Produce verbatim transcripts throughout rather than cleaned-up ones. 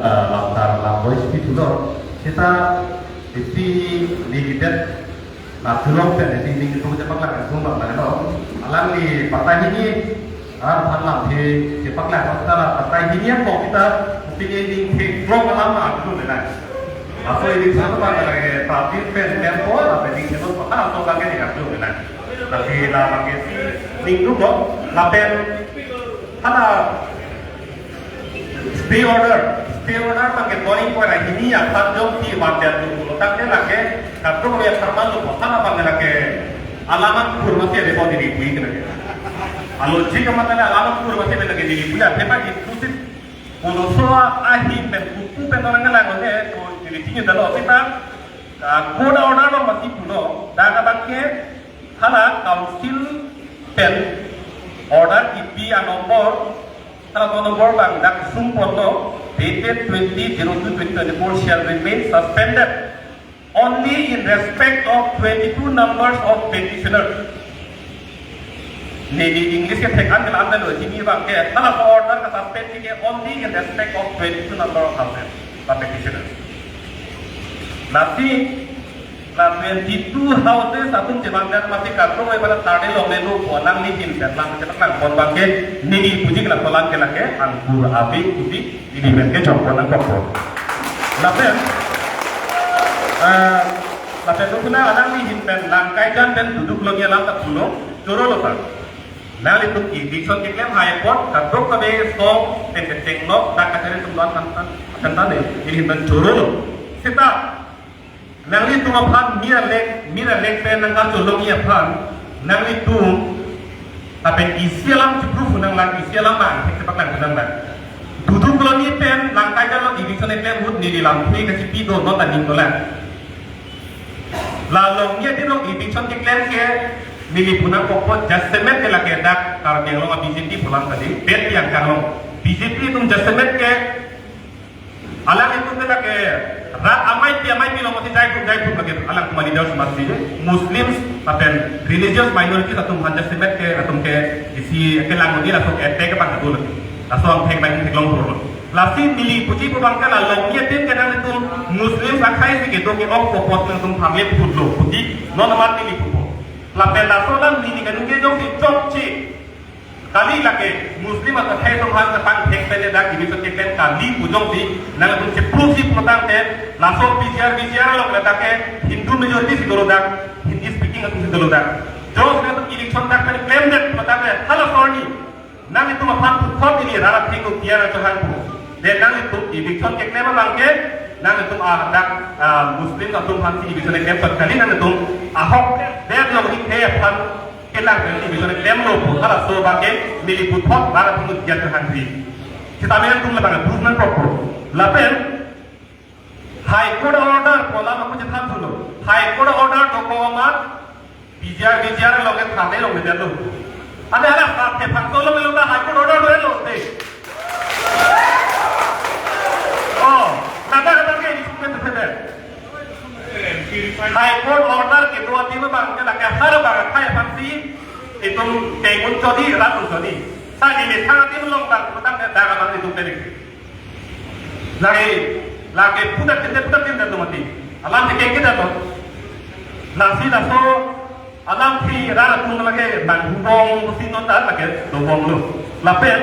Ah, lamtar lam voice pi thulo. Seta isi limited, ah, tulong pen isi ning tung chepaklangdun abang lo. Alangli patta hini, ah, aphan lamthe chepaklang, seta la patta hini ako kita, pini ning thek long alam a dulu le nang. Aso ini sama abang lake, tapi pen tempo, tapi ning seno patta aso abang ke dikasih le nang. Tapi la abang ke si ning dulu, lapen hala stay order, stay order abang ke toni ko ra hini ya, sat jong ti ban dia tu lo, tak dia lake, kadung ya karman lo, sana abang lake, alaman kurma si ada pon ini kui kena. Alo jika mata ada alaman kurma si ada lagi ini kui ya, tepa itu si, pulo soa ahi pen kuku pen orang ngelang ne, ko ini tinggi dalo kita, ah, court order lo mati pulo, dak abang ke, hala council pen order kipi a number, hala phone number abang dak sung ponlo, dated twenty zero two twenty twenty-four shall remain suspended only in respect of twenty-two numbers of petitioners. Neli English ke thek an ke lam lo, hini abang ke, hala order ke suspend ke only in respect of twenty-two number of houses, the petitioners. Lasi, la twenty-two houses atum chevang dan mati kartong ai pada tade longle lo, ko alangli hin pen lam chepaklang pon abang ke, neli puji ke la ko alam ke lake angkur avi puji, neli pen ke jong pon nangkok pon. Lapen, eh, lapen tu puna alangli hin pen Langkaijan pen duduk longji alam ta pulo, choro lo ta. Nanglitum eviction keklem hai apot, kadokave song pen kecheng lo, dak kachari atum don kan kan, kan tan dei, neli hin pen choro lo. Seta, nanglitum aphan mir alek, mir alek pen nangkacholongji aphan, nanglitum, lapen isi alam chiproof nanglang, isi alam abang, thek chepaklang nanglang. Duduk longji pen, Langkaijan along eviction keklem ahut, neli lamthe kachipi do, not aning dolang. La longji adim along eviction keklem ke, neli pu nangkokpo jasemet ke lake dak Karbi Anglong a B J P pu alam tadi, bet yang kanglong. B J P atum jasemet ke, alanglitum ke lake, rat amei pi amei pi along mati jai pun jai pun lake, alangtum a leaders mati, Muslims, lapen religious minorities atum aphan jasemet ke, atum ke, isi kelang mati langsung attack ke pang dulu. Langsung attack main theklong purlo. Lasi neli puji pu abang ke la longji adim ke nanglitum Muslim akhai si kedo ke-ong ko apot nangtum pharle phutlo puji non amat neli pupo. Lapen laso alam neli kaningje jongsi chokche kali lake Muslim akhai atum aphan kepangthek pen le dak eviction keklem kali pu jongsi nangtum chiproof si putangte laso P G R V G R along le dak ke Hindu majority si dolo dak, Hindi speaking atum si dolo dak. Jongsi nangtum eviction dak pen klemdet putangte hala sorni nanglitum aphan puthot neli rat athengno tiar achohang pu. De nanglitum eviction keklem abang ke, nanglitum a dak, ah, Muslim atum aphan si eviction keklem kali nanglitum ahok de lo ni ke aphan kelang eviction klemlo pu. Halaso abang ke neli puthot rat athengno tiar achohang ri. Sitame nangtum labang proof nangkokpo. Lapen High Court order pu alam ako chethan thulo. High Court order dokok amat P G R V G R along ke thane along media lo. Ane hala sa the phang to lo melo ta High Court order lo lo te. Oh, nada kata ke ini sudah betul. High Court order kedo adim abang ke lake har abang khai aphan si itum tengun chodi, rat un chodi. Sa ini thang adim along bang, kutang ke dak abang itum pelik. Lake, lake pudak tinte, pudak tinte tu mati. Alam ke kengke dah tu. Nasi laso alam si rat atum lake bang hubong si non dah lake dobong lo. Lapen,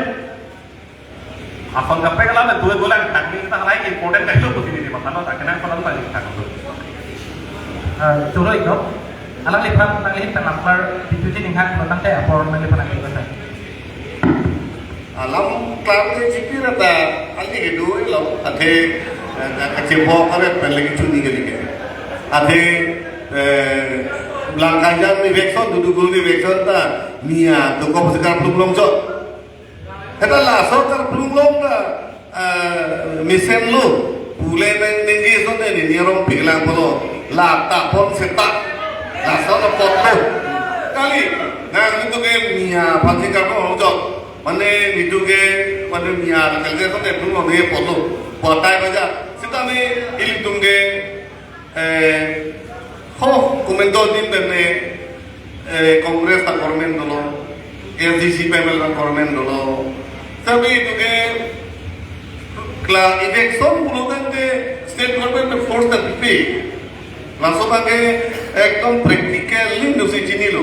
asong kaprek alam dua bulan tak ni kita halai important kayu putih ni masa lo tak kenang kalau tak kita tu. Eh, choro ito. Alangliphan nangliphan number dituji ninghak lo tangte apor nangliphan nangliphan sa. Alam klar ke chipir ta, ali ke dua lo, athe, eh, kachepho kare pen lagi chuni ke lagi. Athe, eh, Langkaijan ni eviction, duduk ni eviction ta, nia, dokok si karplung longchot. Kata laso karplung long ta, eh, mesen lo, pule neng nengji so ne ni nirong piklang polo, la ta pon seta, laso ta pot lo. Kali, nangtum ke nia aphan si karplung longchot. Mane nelitum ke, mane nia kal ke so ne plung long ne pot lo. Potai baja. Sitame ilitum ke, eh, ho, komento din pen ne, eh, Congress ta government dolo, A D C pen government dolo. Sabi itu ke, La eviction pulo tangte state government force ta pipe. Laso abangke ekdom practical lim dosi chinilo.